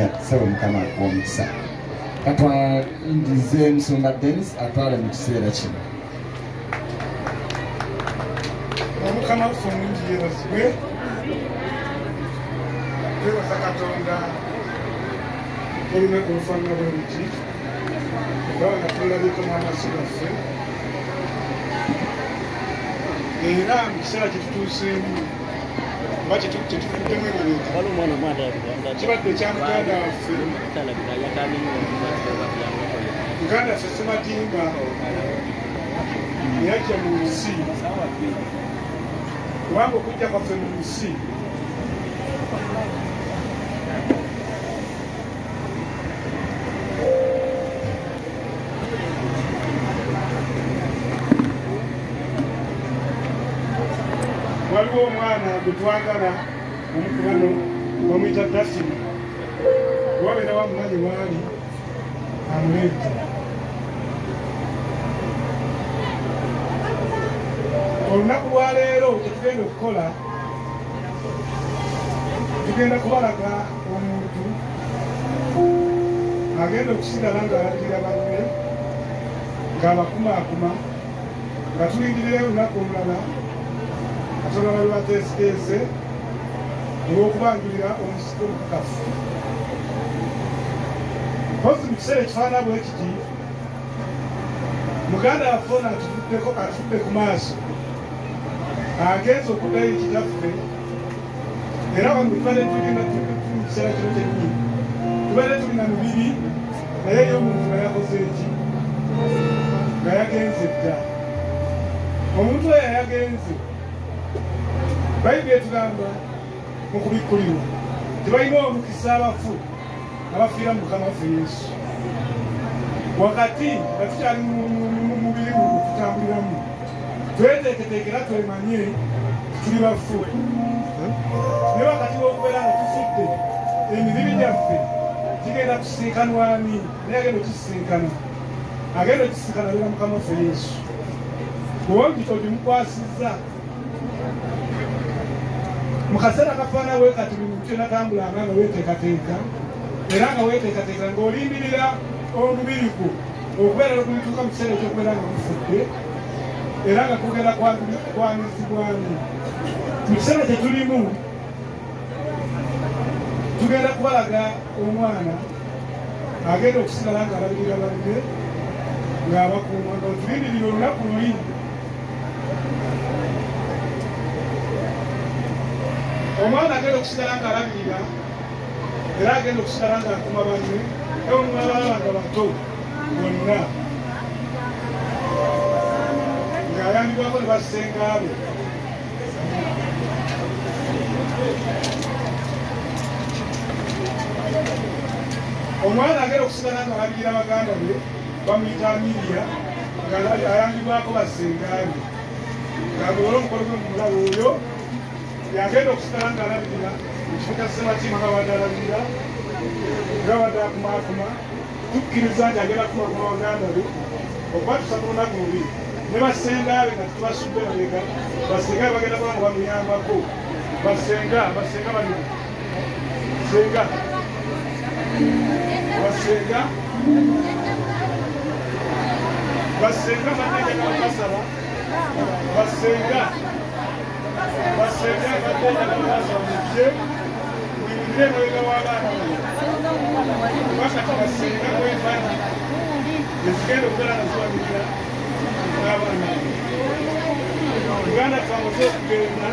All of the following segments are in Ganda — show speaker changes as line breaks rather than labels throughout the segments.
Otya ssebo, Mukama akuwa omukisa. Katwandize Musumba Denis atwale mu kiseera kino.
Omukama waffe omulungi yeebazibwe. Twebaza Katonda olunaku olufaanana bwe luti, okulaba nga tulabiko n'amaaso gaffe, era mu kiseera kye tutuuseemu oba kyetuvuddemu emabega kibadde ekya muganda waffe, muganda waffe Sematimba eyajja mu nsi, kubanga okujja kwaffe mu nsi waliwo omwana gwe twagala omukubano bamuyita Dafina, wabeera wamumanyi waali amuleeta. Olunaku lwaleero kyetugenda okukola, tugenda kubalaga omuntu agenda okusigala ng'alagira banne, ng'abakumaakuma, nga tulindirira olunaku olulala Katonda lwateeseteese olw'okubanjulira omusika omukakafu. Mpozi mu kiseera ekifaanana bwe kiti, muganda waffe ono atuvuddeko, atuvudde ku maaso, agenze okuddayo kitaffe, era wano tubadde tugenda mu kiseera kino kyennyini tubadde tulina mubiri, naye ye omuntu nga yakoze eki, nga yagenze dda. Omuntu oyo yagenze, Bayibuli etugamba mu kubikkulirwa tebalina omukisa abafu abafiira mu Mukama waffe Yesu. Wakati nga tukyali mu mubiri guno tutambuliramu, tweteeketeekera twemanye tuli bafu, naye wakati w'okubeera nga tufudde, emibiri gyaffe gigenda kusisinkanwa ani? Naye agenda okukisisinkana, agenda okukisisinkana abeera Mukama waffe Yesu. Bw'ombi ogimukwasizza mu kaseera kafaanana bwe kati, buli muntu yenna tambulanga nga weeteekateeka, era nga weeteekateeka ng'olindirira omubiri gwo okubeera n'okulituuka mu kiseera ekyokubeera nga gufudde, era nga kugenda kwanizibwamu. Mu kiseera kye tulimu tugenda kubalaga omwana agenda okusigala ng'alabirira banne, ng'abakuuma, nga otulindirira olunaku luli. Omwana agenda okusigala ng'alabirira, era agenda okusigala ng'akuma banne, era omwalaba nga bato bonna, ng'ayambibwako ne bassenga be. Omwana agenda okusigala ng'alabirira baganda be, bamuyita Amiria, ng'ayambibwako bassenga be, ng'agobola omukolo gwe mumulaba oyo yagenda okusigala ng'alabirira mu kifo kya Sematimba nga badde alabirira, nga badde akumaakuma. Tukkiriza nti agenda kukumaakuma baganda be okubatuusa ku lunaku lubi, ne bassenga be nga tetubasudde mabega. Bassenga be bagenda kuba nga bamuyambako. Basenga, basenga bali senga, basenga, basenga banajja basaba, basenga, basenga banajja basaba mujje muyimirire emabega w'abaana bano, wakati basenga kwempana ezigenda okubeera nga ziwagira n'abaana. Uganda twanguze okugenda.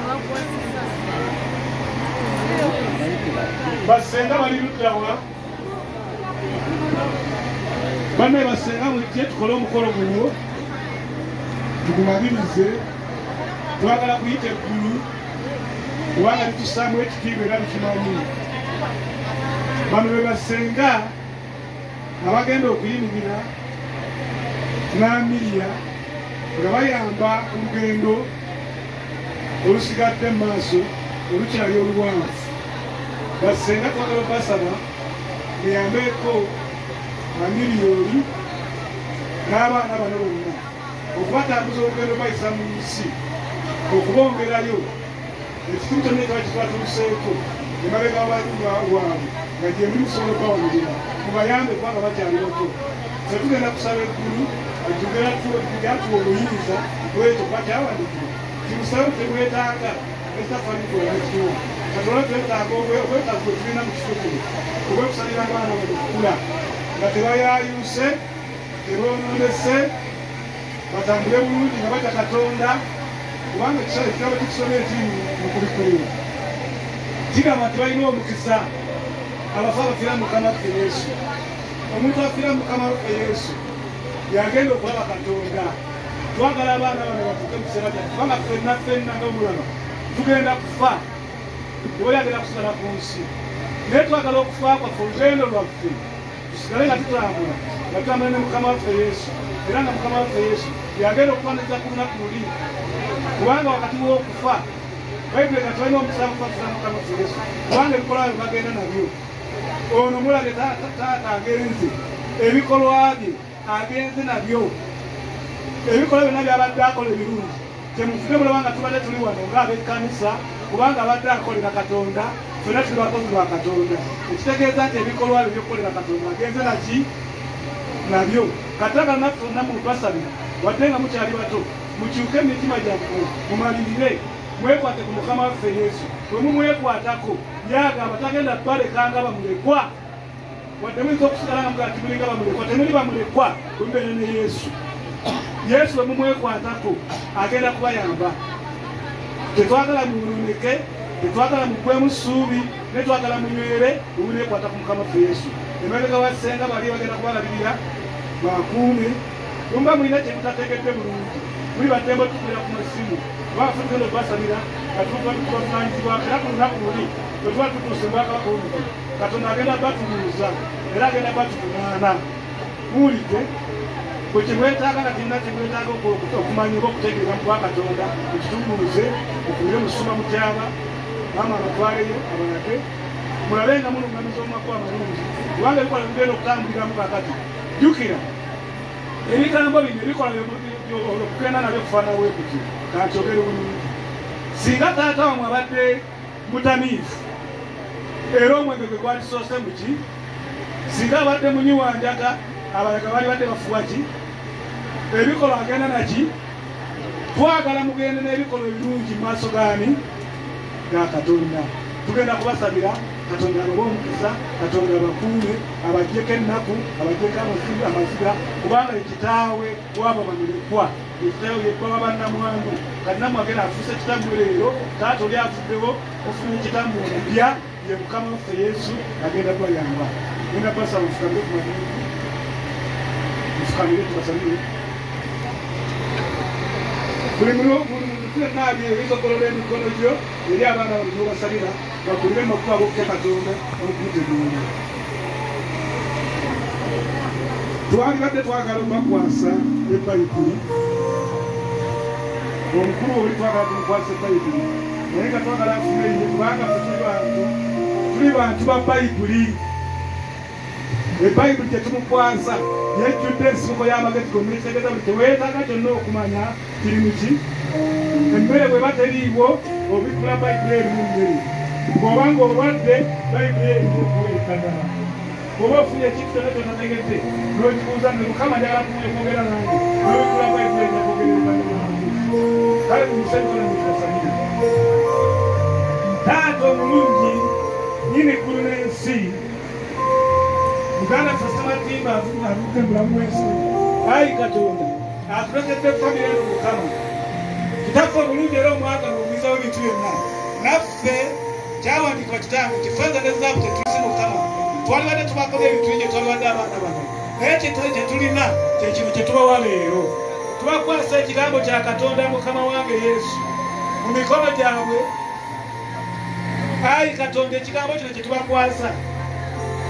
Basenga bali luddawa? Banne basenga mujje tukole omukolo guno tugumalirize. Twagala kuyita eggulu kubanga litussaamu ekitiibwa era likimanyi. Bano be basenga abagenda okuyimirira n'Amiria nga bayamba olugendo olusigadde mu maaso olukyali oluwanvu. Basenga twagala basaba muyambeko Amiria n'abaana bano bonna okubatambuza olugendo bayisa mu nsi, okubongerayo ekitundu kyonna ekiba kitwatuuseeko emabega waabwe. nga gye muli musobola okubawulira mubayambe kubanga bakyali bato. Ffe tugenda kusaba eggulu tugera tuwa obuyinza bwekyo kuba kyawandiikibwa kimusabe temwetaaga ekitafandikula nekiwa. Katonda twetaaga obwetaavu bwe tulina mu kifo kino obwekusalira abaana bano okukula nga tebayayuse, teboononese, batambule bulungi nga batya Katonda, kubanga ekitabo kikisoma ekiri mu Kubikkulirwa kigamba nti balina omukisa abafa abafiira Mukama waffe Yesu. Omuntu afiira Mukama waffe Yesu yagenda okulaba Katonda. Twagala abaana bano batuuke mu kiseera kyaffe, kubanga ffenna ffenna nga omulaba tugenda kufa, tewali agenda kusigala ku nsi. Naye twagala okufa kwaffe, olugendo lwaffe tusigale nga tutambula, nga tutambula ne Mukama waffe Yesu, era nga Mukama waffe Yesu yagenda okukwaniriza ku lunaku luli, kubanga wakati w'okufa Bayibuli nga tulina omukisa okufafiira Mukama waffe Yesu, kubanga ebikolwa bye bagenda nabyo. Ono mulabye taata agenze, ebikolwa bye agenze nabyo, ebikolwa byonna byabadde akola ebirungi. Kyemufude mulaba nga tubadde tuli wano ng'ab'ekkanisa, kubanga abadde akolera Katonda, ffenna tuli bakozi ba Katonda, ekitegeeza nti ebikolwa bye byokukolera Katonda agenze naki nabyo. Katagala naffe fonna mutwasabira, wadde nga mukyali bato, mukyuke emitima gyammwe, mumalirire, mwekwate ku Mukama waffe Yesu. Bwe mumwekwatako, yagamba tagenda balekanga bamulekwa. Wadde muyinza okusigala nga mugaa timulinga bamulekwa, temuli bamulekwa bwe mubeera ne Yesu. Yesu bwe mumwekwatako agenda kubayamba. Tetwagala muwununike, tetwagala mugwemu ssuubi, naye twagala munywere bwe muneekwata ku Mukama waffe Yesu. Emabega wa ssenga bali bagenda kubalabirira bakuume. Bwemuba mulina kye mutategedde bulungi, muli baddembe otukubira ku masimu, kubanga ffe tugenda okubasabira nga tubavunanyizibwako. Era ku lunaku luli bwe tuba tutuuse mu bwakabaka obumukulu, Katonda agenda batubuuza era agenda batuvunaana. Muwulidde? Bwe kyemwetaaga nga kirina kyemwetaaga okumanya oba okutegeera mu bwa Katonda, mukitubuuze, mukubire Musuma Mutyaba, maama abatwaleyo abalage, mulabe nga mulungamiza omumakubo amalungi, kubanga ebikola bigenda okutambuliramu kakati. Jjukira ebigambo bino, ebikola okugenda nabyo kufaanana bwe kutyo. Kankyogere bulungi, singa taata wamwe abadde mutamiivu, era omwenge gwe gwalisoose muki? Singa abadde munywi wa njaga, abalala baali badde bafuwa ki? Ebikolwa agenda naki? Twagala mugende n'ebikolwa ebirungi mu maaso gaani? Ga Katonda. Tugenda kubasabira Katonda abawe omukisa, Katonda abakuume, abaggyeko ennaku, abaggyeko amaziga, kubanga ekitaawe waabo bamulekwa, ekitaawe yebba wa bannamwandu. Kati nammwe agenda afuuse kitammwe leero. Taata oli avuddewo, ofunye kitammwe omupya, ye Mukama waffe Yesu, agenda kubayamba. Genda basaba mufukamire ku maviivi, mufukamire tubasabire. Buli muntu yenna ali oyinza okugolola emikono gyo eri abaana bano n'obasabira bakulire mu makubo ag'okutya Katonda n'okumutegeera. Twalibadde twagala okubakwasa ebayibuli. Omukulu oli twagala tumukwasa ebayibuli, naye nga twagala afune ye, kubanga ffe tuli bantu, tuli bantu ba Bayibuli. Ebayibuli gyetumukwasa yejjudde ensibuko y'amagezi gonna, ekitegeeza buli kyeweetaaga kyonna okumanya kiri muki. Emmere bweba teriiwo, obikkula Bayibuli, erimu mmere. Bw'oba nga olwadde, Bayibuli erimu okuwa eddagala. Bw'oba ofunye ekintu kyonna kyotategedde, n'okibuuza nti, "Mukama, njagala kumanya okwogera nange," n'obikkula Bayibuli, ejja kwogera nange. Kale mumuse emikono mutubasabire. Taata omulungi, nyini ggulu n'ensi, muganda ffe Sematimba avudde mu bulamu bw'ensi. Ayi Katonda, atulekedde famire eno. Mukama Kitaffe omulungi era omwagala, omuyinza w'ebintu byonna, naffe kyawandiikibwa kitange nti ffeeza ne zaabu tetuzi. Mukama, twalibadde tubakola ebintu bingi, twalibadde abaana bano, naye kyetulina kyekino kyetubawa leero. Tubakwasa ekigambo kya Katonda, Mukama wange Yesu, mu mikono gyabwe. Ayi Katonda, ekigambo kino kyetubakwasa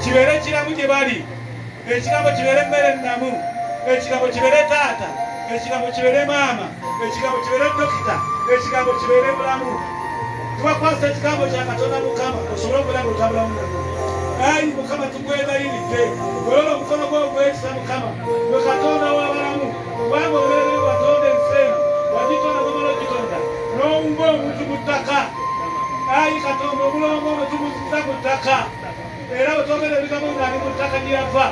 kibeere kiramu gye bali, ekigambo kibeere emmere ennamu, ekigambo kibeere taata, ekigambo kibeere maama, ekigambo kibeere dokita, ekigambo kibeere bulamu. Tubakwasa ekigambo kya Katonda, Mukama, osobole okubeera nga otambulamu nabo. Ayi Mukama, tukwegayiridde, golola omukono gwo ogwekisa. Mukama, gwe Katonda w'abalamu, kubanga obeerere watonda ensi eno, wagitonda, gwamala ogitonda n'owumba omuntu mu ttaka. Ayi Katonda, obulongo ono tumuziza mu ttaka. Era bwe twogera ebigambo bino ali mu ttaka gye yava.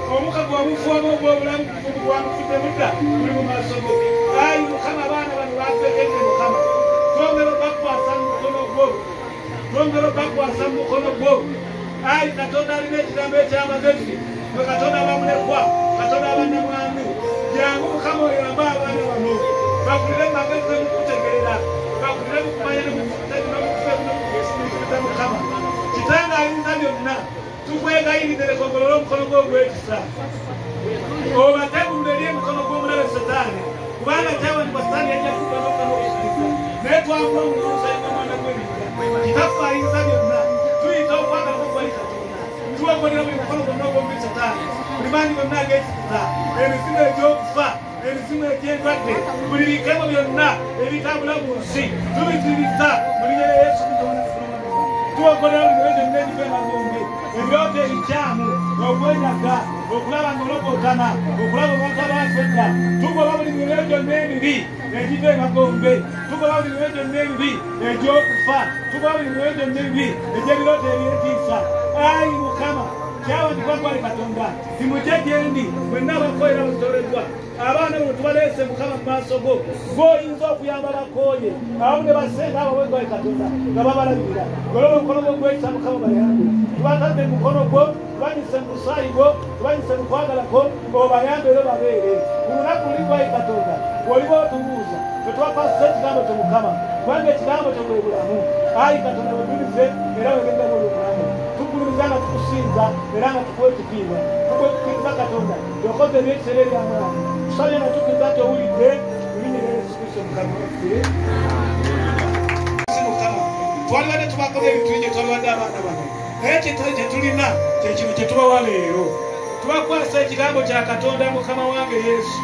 Omukka gwamufuwamu ogw'obulamu gwamufudde mudda guli mu maaso go. Ayi Mukama, abaana bano bafekedde Mukama. Twongera obakwasa mu mukono gwo. Twongera obakwasa mu mukono gwo. Ayi Katonda alina ekigambo eky'amagezi, gwe Katonda abamulekwa, Katonda abannamwandu. Jangu Mukama oyambe abaana bano bakulire mu magezi n'omukutegeera, bakulire mu kumanya n'omukutegeera Mukama. Kitange ayinza byonna, tukwegayiridde leka ogolole omukono gwo ogw'ekisa. Obategulule eri emikono gw'omulabe Setaani, kubanga kyawandikwa Setaani yajja kudda n'okukiriza. Naye twamuwa omusayi gw'omwana gw'endiga. Kitaffe ayinza byonna, tuyita okwagala kwo kwali Katonda. Tuwagolera buli mukono gwonna ogw'omubi Setaani, buli maanyi gonna ag'ekitiza, emizimu egy'okufa, emizimu egy'endwadde, buli bikemo byonna ebitambula mu nsi, tubiziriza mu linnya lya Yesu Kristo. Tuwagolera buli myoyo gyonna egiva emagombe, ebirooto ebikyamu, okwenyaga, okulaba ng'ologotana, okulaba omuntu abaafa edda. Tugoba buli myoyo gyonna emibi egiva emagombe, tugoba buli myoyo gyonna emibi egy'okufa, tugoba buli myoyo gyonna emibi egy'ebirooto eby'entiisa. Ayi Mukama, kyawandikwa gwali Katonda, timujje gye ndi mwenna abakoyera abazitoleddwa. Abaana bano tubaleese Mukama mu maaso go, gw'oyinza okuyamba bakooye awamu ne basenga abo gwali Katonda nga babalabirira. Golola omukono gwo ogw'ekisa Mukama bayambe. Tubatadde mu mukono gwo, tubanyise mu musaayi gwo, tubanyise mu kwagala kwo, obayambe era obabeere. Ku lunaku luli gwali Katonda, bw'oliba otubuuza, tetwakwasisa ekigambo kyo Mukama, kubanga ekigambo kyo bwe bulamu. Ayi Katonda wetulize era wegendera obulamu. Tukulumiza nga tukusinza era nga tukuwa ekitiibwa. Tukukkiriza Katonda, okoze ebyekisa era eby'amaanyi. Tusabye nga tukkiriza nti owulidde mu linnya lya Yesu Kristo Mukama waffe. Mukama, twalibadde tubakola ebintu bingi, twalibadde abaana bano, naye kye tulina kye kino kye tubawa leero. Tubakwasa ekigambo kya Katonda Mukama wange Yesu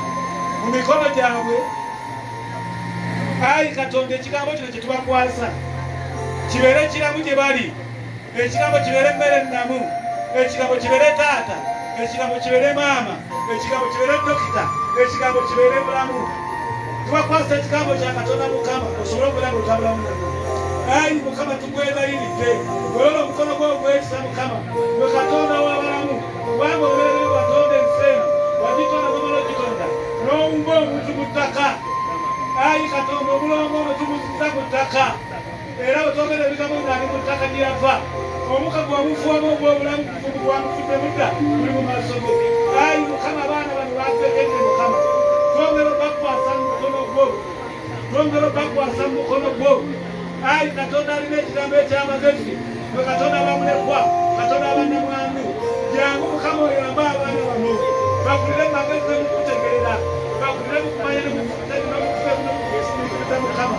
mu mikono gyabwe. Ayi Katonda, ekigambo kino kye tubakwasa kibeere kiramu gye bali, ekigambo kibeere emmere ennamu, ekigambo kibeere taata, ekigambo kibeere maama, ekigambo kibeere dokita, ekigambo kibeere bulamu. Tubakwasa ekigambo kya Katonda Mukama, osobole okubeera ng'otambulamu nabo. Ayi Mukama, tukwegayiridde, golola omukono gwo ogw'ekisa Mukama, gwe Katonda w'abalamu, kubanga obeerera watonda ensi eno, wagitonda n'omala ogitonda, n'owumba omuntu mu ttaka. Ayi Katonda, omulongo ono tumuzizza mu ttaka. Era bwe twogera ebigambo bino ali mu ttaka gye yava. Omukka gwamufuwamu ogw'obulamu gwamufudde mudda guli mu maaso go. Ayi Mukama, abaana bano bafekedde Mukama. Twongera obakwasa mu mukono gwo. Twongera obakwasa mu mukono gwo. Ayi Katonda alina ekigambo eky'amagezi, gwe Katonda abamulekwa, Katonda abannamwandu. Jangu Mukama oyambe abaana bano bakulire mu magezi n'omukutegeera, bakulire mu kumanya n'omukutegeera Mukama.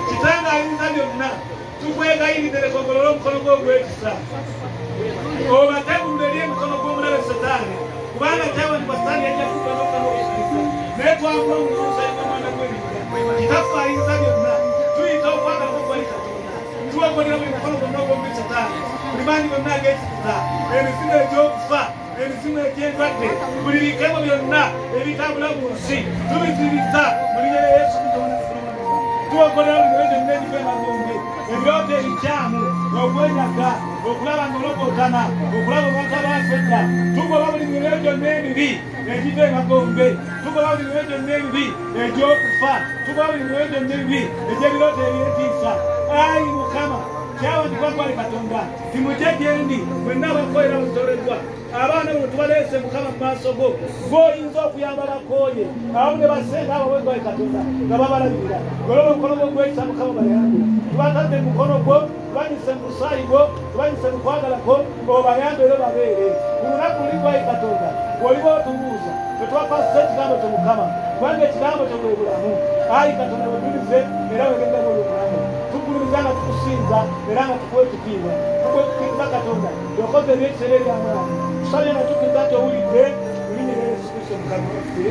Kitange ayinza byonna, tukwegayiridde leka ogolole omukono gwo ogw'ekisa. Obategulule eri emikono gw'omulabe Setaani, kubanga kyawandikwa Setaani yajja kudda n'okukiriza. Naye twamuwa omusayi gw'omwana gw'endiga. Kitaffe ayinza byonna, tuyita okwagala kwo kwali Katonda. Tuwagolera buli mukono gwonna ogw'omubi Setaani, buli maanyi gonna ag'ekitiza, emizimu egy'okufa, emizimu egy'endwadde, buli bikemo byonna ebitambula mu nsi, tubiziriza mu linnya lya Yesu Kristo. Tuwagolera buli myoyo gyonna egiva emagombe, ebirooto ebikyamu, okwenyaga, okulaba ng'ologotana, okulaba omuntu abaafa edda. Tugoba buli myoyo gyonna emibi egiva emagombe, tugoba buli myoyo gyonna emibi egy'okufa, tugoba buli myoyo gyonna emibi egy'ebirooto eby'entiisa. Ayi Mukama, kyawandikwa gwali Katonda, timujje gye ndi mwenna abakoyera abazitoleddwa. Abaana bano tubaleese Mukama mu maaso go, gw'oyinza okuyamba bakooye awamu ne basenga abo gwali Katonda nga babalabirira. Golola omukono gwo ogw'ekisa Mukama bayambe. Tubatadde mu mukono gwo, tubanyise mu musaayi gwo, tubanyise mu kwagala kwo, obayambe era obabeere. Ku lunaku luli gwali Katonda, bw'oliba otubuuza, tetwakwasisa ekigambo kyo Mukama, kubanga ekigambo kyo bwe bulamu. Ayi Katonda, wetulize era wegendera obulamu. Tukulumiza nga tukusinza era nga tukuwa ekitiibwa. Tukukkiriza Katonda, okoze ebyekisa era eby'amaanyi. Tusabye nga tukkiriza nti owulidde mu linnya lya Yesu Kristo Mukama waffe.